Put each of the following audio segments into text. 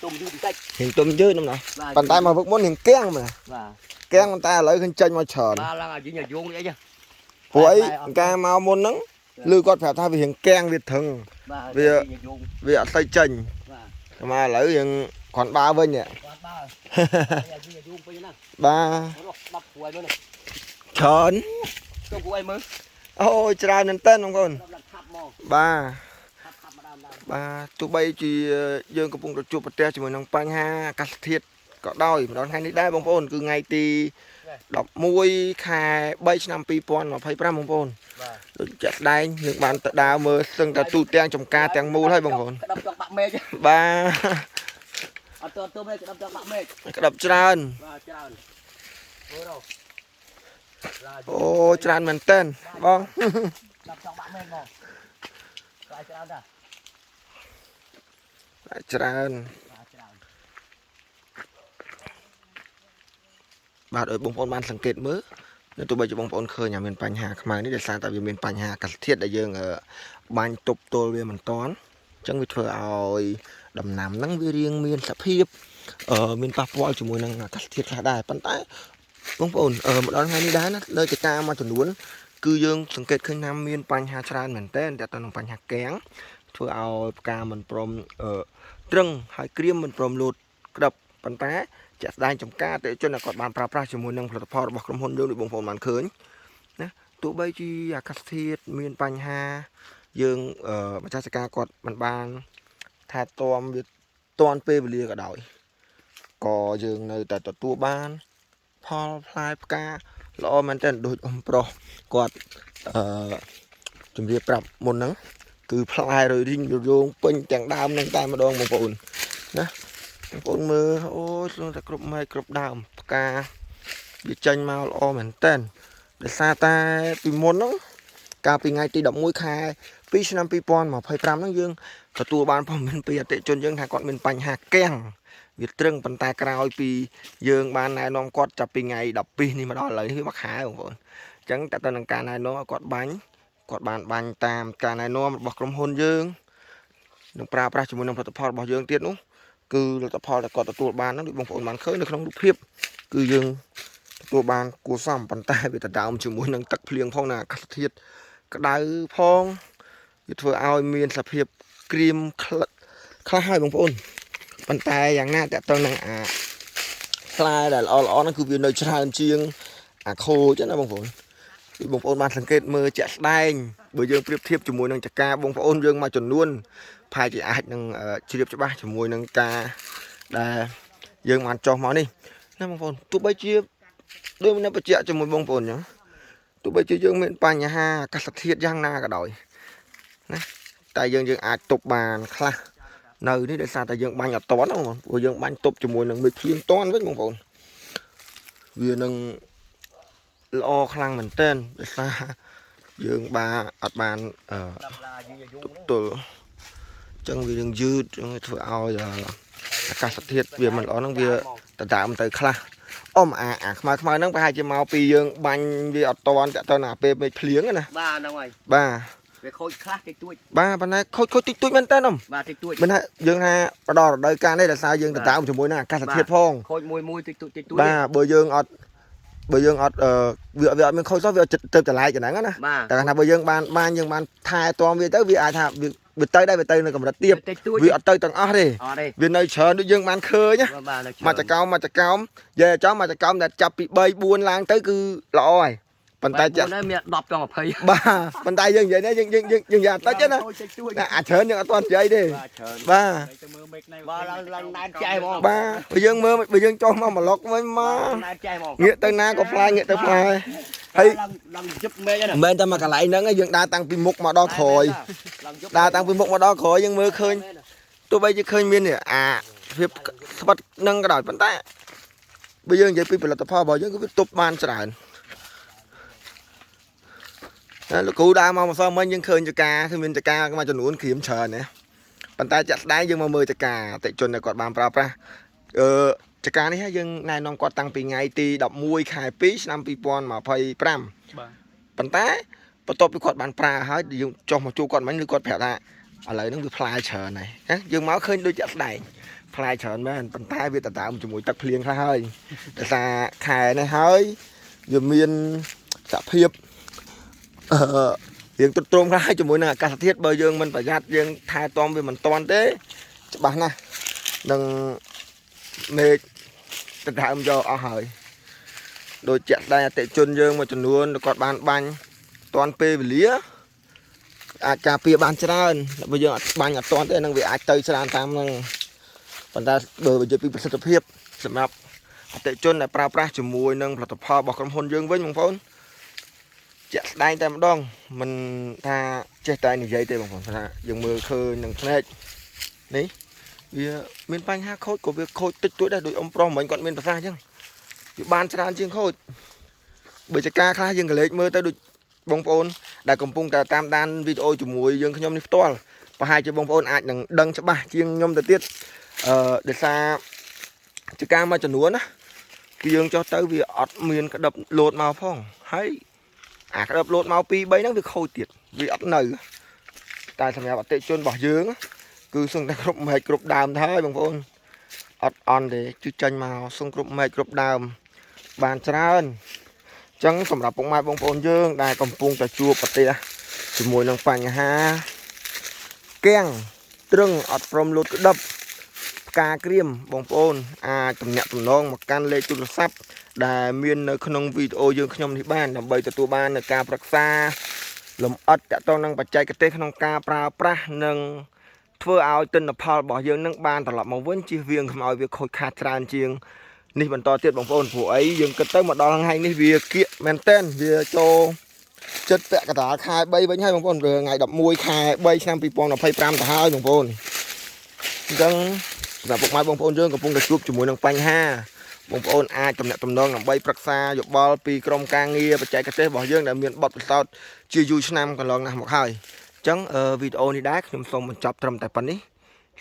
ទុំយឺតបន្តិច រៀងទុំយឺតហ្នឹងណា បាទ ប៉ុន្តែមកវឹកមុនរៀងកៀងមែន បាទ កៀងប៉ុន្តែឥឡូវឃើញចេញមកច្រើន បាទឡើងអាយីអាយងនេះអីចឹង ព្រោះអីការមកមុនហ្នឹងឮគាត់ប្រាប់ថាវារៀងកៀងវាត្រឹង បាទ វា អាយង វាអត់សូវចេញ បាទ តែមកឥឡូវរៀងគ្រាន់បើវិញនេះ បាទបាទអាយីអាយងពេញហ្នឹង បាទ រស់10ព្រួយមើលនេះ ច្រើន ទៅព្រួយមើល អូយច្រើនមែនតើបងប្អូន ដល់ឡើងខាប់មក បាទ ខាប់ខាប់មកដើមដើម បាទទោះបីជាយើងកំពុងតែជួបប្រទះជាមួយនឹងបញ្ហាអាកាសធាតុក៏ដោយម្ដងថ្ងៃនេះដែរបងប្អូនគឺថ្ងៃទី11ខែ3ឆ្នាំ2025បងប្អូន បាទ ដូចជាក់ស្ដែងយើងបានទៅដើរមើលស្ទឹងតែទូទាំងចំការទាំងមូលហើយបងប្អូន ក្តាប់ចង់បាក់មេឃ បាទ អត់ទៅទុំទេក្តាប់ចង់បាក់មេឃ ក្តាប់ច្រើន បាទច្រើនមើលរក អូច្រើនមែនតើបង ក្តាប់ចង់បាក់មេឃមកក្លាយច្រើនតា ច្រើន បាទច្រើន បាទឲ្យបងប្អូនបានសង្កេតមើលនៅទោះបីជាបងប្អូនឃើញថាមានបញ្ហាខ្មៅនេះដោយសារតែវាមានបញ្ហាអាកាសធាតុដែលយើងបាញ់ទប់ទល់វាមិនតាន់អញ្ចឹងវាធ្វើឲ្យដំណាំហ្នឹងវារៀងមានសភាពមានប៉ះពាល់ជាមួយនឹងអាកាសធាតុខ្លះដែរប៉ុន្តែបងប្អូនមកដល់ថ្ងៃនេះដែរណានៅចការមួយចំនួនគឺយើងសង្កេតឃើញថាមានបញ្ហាច្រើនមែនទែនទាក់ទងនឹងបញ្ហាកាំងធ្វើឲ្យផ្កាមិនព្រមត្រឹងហើយក្រៀមមិនព្រមលោតក្តាប់ប៉ុន្តែ ជាក់ស្ដែងចំការអតិថិជនដែលគាត់បានប្រើប្រាស់ជាមួយនឹងផលិតផលរបស់ក្រុមហ៊ុនយើងដូចបងប្អូនបានឃើញណាទោះបីជាអាកាសធាតុមានបញ្ហាយើងម្ចាស់ចការគាត់មិនបានថែទាំវាទាន់ពេលវេលាក៏ដោយក៏យើងនៅតែទទួលបានផលផ្លែផ្កាល្អមែនទែនដូចអ៊ំប្រុសគាត់អឺជំរាបប្រាប់មុនហ្នឹងគឺផ្លែរយរីងរយោងពេញទាំងដើមហ្នឹងតែម្ដងបងប្អូនណា បងប្អូនមើលអូយស្លឹងតែគ្រប់មែកគ្រប់ដើមផ្កាវាចេញមកល្អមែនតើដោយសារតែពីមុនហ្នឹងកាលពីថ្ងៃទី11ខែ2ឆ្នាំ2025ហ្នឹងយើងទទួលបានព័ត៌មានពីអតិថិជនយើងថាគាត់មានបញ្ហាកាំងវាត្រឹងប៉ុន្តែក្រោយពីយើងបានណែនាំគាត់ចាប់ពីថ្ងៃ12នេះមកដល់ឥឡូវនេះវាមួយខែបងប្អូនអញ្ចឹងតើតើនឹងការណែនាំឲ្យគាត់បាញ់គាត់បានបាញ់តាមការណែនាំរបស់ក្រុមហ៊ុនយើងនឹងប្រើប្រាស់ជាមួយនឹងផលិតផលរបស់យើងទៀតនោះ គឺលទ្ធផលដែលគាត់ទទួលបានហ្នឹងដូចបងប្អូនបានឃើញនៅក្នុងរូបភាពគឺយើងទទួលបានគួរសមប៉ុន្តែវាដដើមជាមួយនឹងទឹកភ្លៀងផងណាអាកាសធាតុក្តៅផងវាធ្វើឲ្យមានសភាពក្រៀមក្លិតខ្លះហើយបងប្អូនប៉ុន្តែយ៉ាងណាតើតើនឹងអាផ្លែដែលល្អល្អហ្នឹងគឺវានៅច្រើនជាងអាខូចណាបងប្អូនគឺបងប្អូនបានសង្កេតមើលជាក់ស្ដែងបើយើងប្រៀបធៀបជាមួយនឹងចកាបងប្អូនយើងមួយចំនួន ប្រហែលជាអាចនឹងជ្រាបច្បាស់ជាមួយនឹងការដែលយើងបានចោះមកនេះណាបងប្អូនទោះបីជាដូចនៅបញ្ជាក់ជាមួយបងប្អូនអញ្ចឹងទោះបីជាយើងមានបញ្ហាអាកាសធាតុយ៉ាងណាក៏ដោយណាតែយើងយើងអាចទប់បានខ្លះនៅនេះដោយសារតែយើងបាញ់អត់តន់ណាបងប្អូនព្រោះយើងបាញ់ទប់ជាមួយនឹងមេឃភ្លៀងតន់វិញបងប្អូនវានឹងល្អខ្លាំងមែនទែនដោយសារយើងបានអត់បាន ក្តាប់ឡាយីអាយង ទប់ទល់អញ្ចឹងវានឹងយឺតអញ្ចឹងធ្វើឲ្យអាកាសធាតុវាមិនល្អហ្នឹងវាដដើមទៅខ្លះអមអាអាខ្មៅខ្មៅហ្នឹងប្រហែលជាមកពីយើងបាញ់វាអត់តន់តាក់ទៅណាពេលមេឃភ្លៀងណា បាទហ្នឹងហើយ បាទ វាខូចខ្លះតិចតួច បាទប៉ុន្តែខូចខូចតិចតួចមែនតើអម បាទតិចតួច មិនថាយើងថាបដល់រដូវកាលនេះដោយសារយើងដដើមជាមួយនឹងអាកាសធាតុផង ខូចមួយមួយតិចតួចតិចតួច បាទបើយើងអត់បើយើងអត់វាវាអត់មានខូចសោះវាចិត្តទៅតម្លៃកណ្ដឹងណា បាទ តែថាបើយើងបានបានយើងបានថែទាំវាទៅវាអាចថាវាវាទៅដែរវាទៅនៅកម្រិតទាប តិចតួច វាអត់ទៅទាំងអស់ទេ អត់ទេ វានៅច្រើនដូចយើងបានឃើញណា បាទនៅ មកចកោមមកចកោមយាយចំមកចកោមដែលចាប់ពី3 4ឡើងទៅគឺល្អហើយប៉ុន្តែចាក់ មាន10ចង់20 បាទប៉ុន្តែយើងនិយាយនេះយើងយើងយើងយើងនិយាយអត់តិចទេណា ខូចតិចតួច ណាអាច្រើនយើងអត់ទាន់និយាយទេ បាទច្រើន បាទ ទៅមើលមេឃណៃ បាទឡើងឡើងណែនចេះហ្មង បាទបើយើងមើលបើយើងចុះមកប្លុកវិញមក ណែនចេះហ្មង ងាកទៅណាក៏ផ្លែងាកទៅផ្លែហើយ ឡើងឡើងយឹបមេឃហ្នឹង មិនមែនតែមកកន្លែងហ្នឹងឯងយើងដើរតាំងពីមុខមកដល់ក្រោយ ឡើងយឹប ដើរតាំងពីមុខមកដល់ក្រោយយើងមើលឃើញទោះបីជាឃើញមាននេះអាភាពស្វិតនឹងក៏ដោយប៉ុន្តែបើយើងនិយាយពីផលិតផលរបស់យើងគឺវាទប់បានច្រើន ណាលោកគ្រូដើរមកម្សិលមិញយើងឃើញចកាគឺមានចកាមួយចំនួនក្រៀមច្រើនណាប៉ុន្តែជាក់ស្ដែងយើងមកមើលចកាអតិជនដែលគាត់បានប្រើប្រាស់អឺចកានេះយើងណែនាំគាត់តាំងពីថ្ងៃទី11ខែ2ឆ្នាំ2025 បាទ ប៉ុន្តែបន្ទាប់ពីគាត់បានប្រើហើយយើងចុះមកជួបគាត់មិញឬគាត់ប្រាប់ថាឥឡូវហ្នឹងវាផ្លែច្រើនហើយណាយើងមកឃើញដូចជាក់ស្ដែង ផ្លែច្រើនមែនប៉ុន្តែវាដដើមជាមួយទឹកភ្លៀងខ្លះហើយដោយសារខែនេះហើយវាមានសភាពអឺរៀងទ្រុឌទ្រោមខ្លះហើយជាមួយនឹងអាកាសធាតុបើយើងមិនប្រយ័ត្នយើងថែទាំវាមិនតាន់ទេច្បាស់ណាស់នឹងមេឃដដើមយកអស់ហើយដូចជាក់ស្ដែងអតិជនយើងមួយចំនួនគាត់បានបាញ់តាន់ពេលវេលាអាចការពារបានច្រើនបើយើងអត់បាញ់អត់តាន់ទេនឹងវាអាចទៅច្រើនតាមនឹងប៉ុន្តែបើនិយាយពីប្រសិទ្ធភាពសម្រាប់អតិជនដែលប្រើប្រាស់ជាមួយនឹងផលិតផលរបស់ក្រុមហ៊ុនយើងវិញបងប្អូនជាក់ស្ដែងតែម្ដងមិនថាចេះតែនិយាយទេបងប្អូនថាយើងមើលឃើញនឹងភ្នែកនេះវាមានបញ្ហាខូចក៏វាខូចតិចតួចដែរដូចអ៊ំប្រុសមិញគាត់មានប្រសាសន៍អញ្ចឹងវាបានច្រើនជាងខូចបើចការខ្លះយើងក៏លេចមើលទៅដូចបងប្អូនដែលកំពុងតែតាមដានវីដេអូជាមួយយើងខ្ញុំនេះផ្ទាល់ប្រហែលជាបងប្អូនអាចនឹងដឹងច្បាស់ជាងខ្ញុំទៅទៀតអឺដោយសារចការមួយចំនួនណាគឺយើងចុះទៅវាអត់មានក្តឹបលោតមកផងហើយអាក្តឹបលោតមក2 3ហ្នឹងវាខូចទៀតវាអត់នៅតែសម្រាប់អតិជនរបស់យើងគឺសឹងតែគ្រប់មែកគ្រប់ដើមទៅហើយបងប្អូនអត់អន់ទេគឺចាញ់មកសឹងគ្រប់មែកគ្រប់ដើមបានច្រើនអញ្ចឹងសម្រាប់ពុកម៉ែបងប្អូនយើងដែលកំពុងតែជួបប្រទះជាមួយនឹងបញ្ហាគាំងទ្រឹងអត់ព្រមលោតក្តឹបផ្កាក្រៀមបងប្អូនអាចទំនាក់ទំនងមកកាន់លេខទូរស័ព្ទដែលមាននៅក្នុងវីដេអូយើងខ្ញុំនេះបានដើម្បីទទួលបាននូវការប្រឹក្សាលម្អិតទាក់ទងនឹងបច្ចេកទេសក្នុងការប្រើប្រាស់និងធ្វើឲ្យទិន្នផលរបស់យើងនឹងបានត្រឡប់មកវិញជៀសវាងកុំឲ្យវាខូចខាតច្រើនជាងនេះបន្តទៀតបងប្អូនព្រោះអីយើងគិតទៅមកដល់ថ្ងៃនេះវាគៀកមែនតើវាចូលចិត្តពាក់កណ្ដាលខែ3វិញហើយបងប្អូនព្រោះថ្ងៃ11ខែ3ឆ្នាំ2025ទៅហើយបងប្អូនអញ្ចឹងសម្រាប់ពុកម៉ែបងប្អូនយើងកំពុងតែជួបជាមួយនឹងបញ្ហាបងប្អូនអាចទំនាក់ទំនងដើម្បីប្រឹក្សាយោបល់ពីក្រុមការងារបច្ចេកទេសរបស់យើងដែលមានបទពិសោធន៍ជាយូរឆ្នាំកន្លងណាស់មកហើយអញ្ចឹងវីដេអូនេះដែរខ្ញុំសូមបញ្ចប់ត្រឹមតែប៉ុណ្នេះ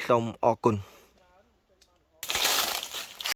សូមអរគុណ។